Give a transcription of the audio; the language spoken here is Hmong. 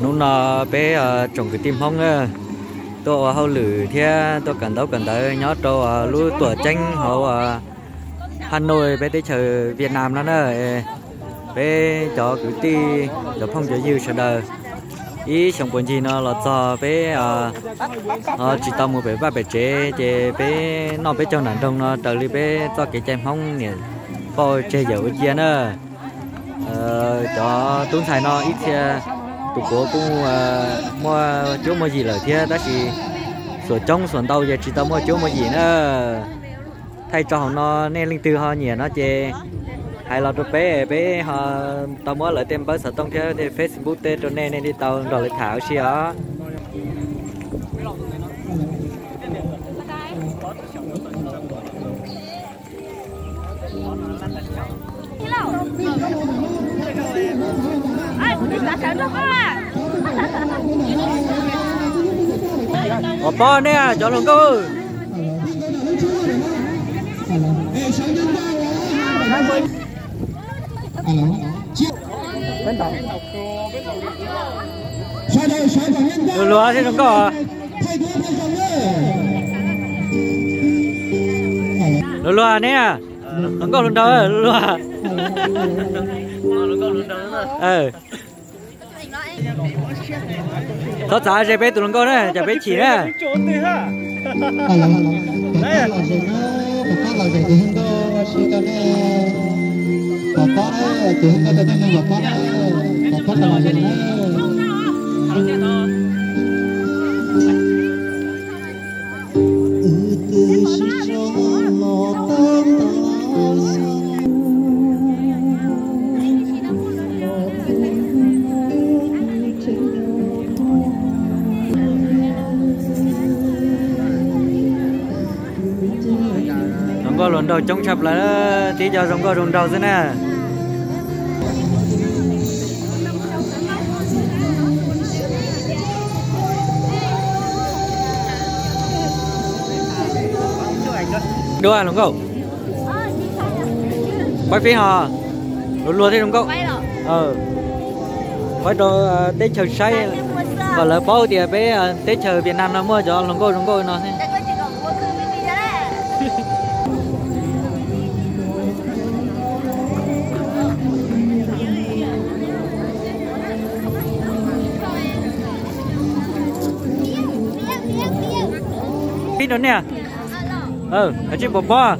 Hnub no peb tsoom kwv tij Hmoob na tuaj ua hauj lwm thiab tuaj kawm ntaub kawm ntawv nyob rau lub tuam ceeb hauv Hà Nội peb teb chaws Việt Nam no na. Peb cov kwv tij, cov phooj cov ywg sawv daws ib xyoo puas ncig no los txog peb tsis tau mus pem vaj pem tsev ces peb noj peb caug nram nroog no raws li peb txoj kev cai Hmoob niam poj tseg yawm ua cia na. Cov tub ntxhais no ib txhia tus puav kuj muaj cuab muaj yim lawm thiab tab sis xuam coob xuam ntau ces tsis tau muaj cuab muaj yim na. Thaij tso hauv no nej leej twg ho nyiam no ces hais los rau peb, peb ho tau muab lawv tej npawb xov tooj thiab tej Facebook tej rau nej, nej thiaj tau nrog lawv tham ua si os. Ua pob nej cov hluas nkauj. Luag luag thiab hluas nkauj. Luag luag ne, hluas nkauj hluas nraug luag. Txhob txav ze peb tus hluas nkauj na, cas peb chim na. Hluas nkauj hluas nraug coob tshaj plaws, tib co zoo nkauj zoo nraug xwb na. Dua hluas nkauj, pab fib ho, luag luag thiab hluas nkauj. Pab rau teb chaws saib, kom lawv paub tias peb teb chaws Việt Nam no muaj cov hluas nkauj zoo nkauj no. Pib rau nej, tsis pom pob.